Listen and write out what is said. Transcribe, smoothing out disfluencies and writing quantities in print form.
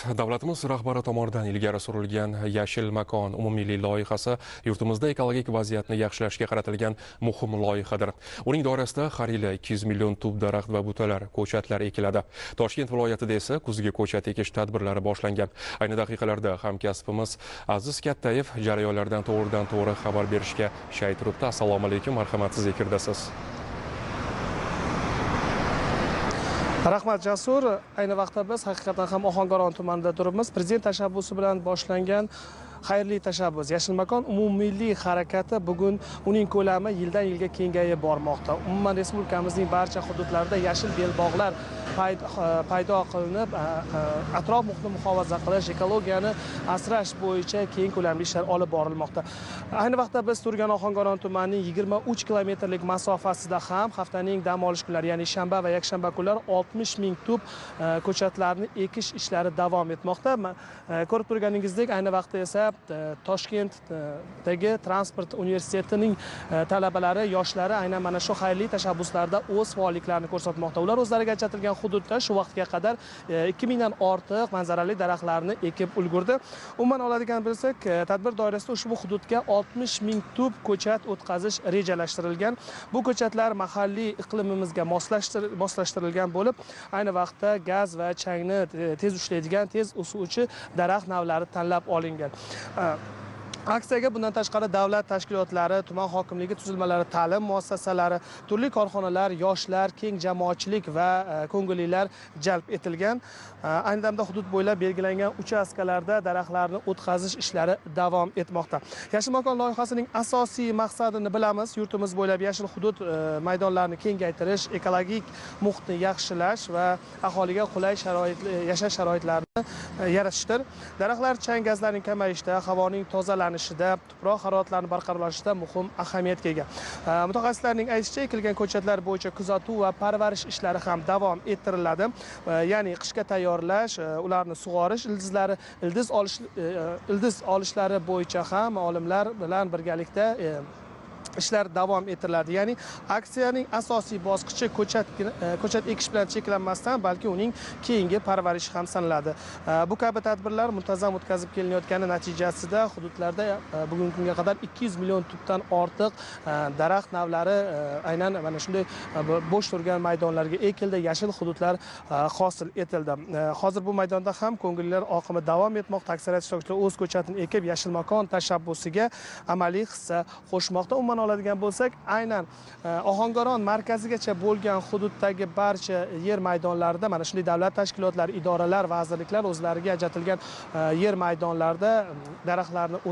Aziz, davlatimiz rahbari tomonidan ilgari surilgan Yashil makon umummilliy loyihasi yurtimizda ekologik vaziyatni yaxshilashga qaratilgan muhim loyihadir. Uning doirasida har yili 200 million tub daraxt va butalar, ko'chatlar ekiladi. Toshkent viloyatida esa kuzgi ko'chat ekish tadbirlari boshlangan. Ayni daqiqalarda hamkasbimiz Aziz Kattayev jarayonlardan to'g'ridan to'g'ri xabar berishga shay turibdi. Assalomu alaykum, marhamat, siz efirdasiz. Rahmat Jasur. Ayni vaqtda biz haqiqatan ham Ohangaron tumanida turibmiz. Prezident tashabbusi bilan boshlangan xayrli tashabbus Yashil makon umummilliy harakati bugun uning ko'lami yildan yilga kengayib bormoqda. Umuman respublikamizning barcha hududlarida yashil belbog'lar paydo qilinib, atrof muhitni muhofaza qilish, ekologiyani asrash bo'yicha keng ko'lamli ishlar olib borilmoqda. Ayni vaqtda biz turgan Ohangaron tumanining 23 kilometrlik masofasida ham haftaning dam olish kunlari, ya'ni shanba va yakshanba kunlari 60 ming tub ko'chatlarni ekish ishlari davom etmoqda. Ko'rib turganingizdek, ayni vaqtda esa Toshkentdagi transport universitetining talabalari, yoshlari aynan mana shu xayrli tashabbuslarda o'z faolliklarini ko'rsatmoqda. Ular o'zlariga ajratilgan hududda shu vaqtga qadar 2000 dan ortiq manzarali daraxtlarni ekib ulgurdi. Umuman oladigan bo'lsak, tadbir doirasida ushbu hududga 60 ming tub ko'chat o'tkazish rejalashtirilgan. Bu ko'chatlar mahalliy iqlimimizga moslashtirilgan bo'lib, ayni vaqtda gaz va changni tez ushlaydigan, tez o'suvchi daraxt navlari tanlab olingan. Aksiyaga bundan tashqari davlat tashkilotlari, tuman hokimligi tuzilmalari, ta'lim muassasalari, turli korxonalar, yoshlar, keng jamoatchilik va ko'ngillilar jalb etilgan. Ayni damda hudud bo'ylab belgilangan uchastkalarda daraxtlarni o'tkazish ishlari davom etmoqda. Yashil makon loyihasining asosiy maqsadini bilamiz. Yurtimiz bo'ylab yashil hudud maydonlarini kengaytirish, ekologik muhitni yaxshilash va aholiga qulay sharoit, yashash sharoitlarini yaratishdir. Daraxtlar chang gazlarining kamayishida, havoning tozalanishida, tuproq haroratlarini barqarorlashishda muhim ahamiyatga ega. Mutaxassislarning aytishicha, ekilgan ko'chatlar bo'yicha kuzatuv va parvarish ishlari ham davom ettiriladi. Ya'ni qishga tayyorlash, ularni sug'orish, ildizlari, ildiz olishlari bo'yicha ham olimlar bilan birgalikda ishlar davom ettiriladi. Ya'ni aksiyaning asosiy bosqichi ko'chat ekish bilan cheklanmasdan, balki uning keyingi parvarishi ham sanaladi. Bu kabi tadbirlar muntazam o'tkazib kelinayotgani natijasida hududlarda bugungi kunga qadar 200 million tubdan ortiq daraxt navlari aynan mana shunday bo'sh turgan maydonlarga ekildi, yashil hududlar hosil etildi. Hozir bu maydonda ham ko'ngillilar oqimi davom etmoqda. Aksariyat ishtirokchilar o'z ko'chatini ekib, Yashil makon tashabbusiga amaliy hissa qo'shmoqda. Umuman oladigan bo'lsak, aynan Ohangaron markazigacha bo'lgan hududdagi barcha yer maydonlarida mana shunday davlat tashkilotlari, idoralar, vazirliklar o'zlariga ajratilgan yer maydonlarida daraxtlarni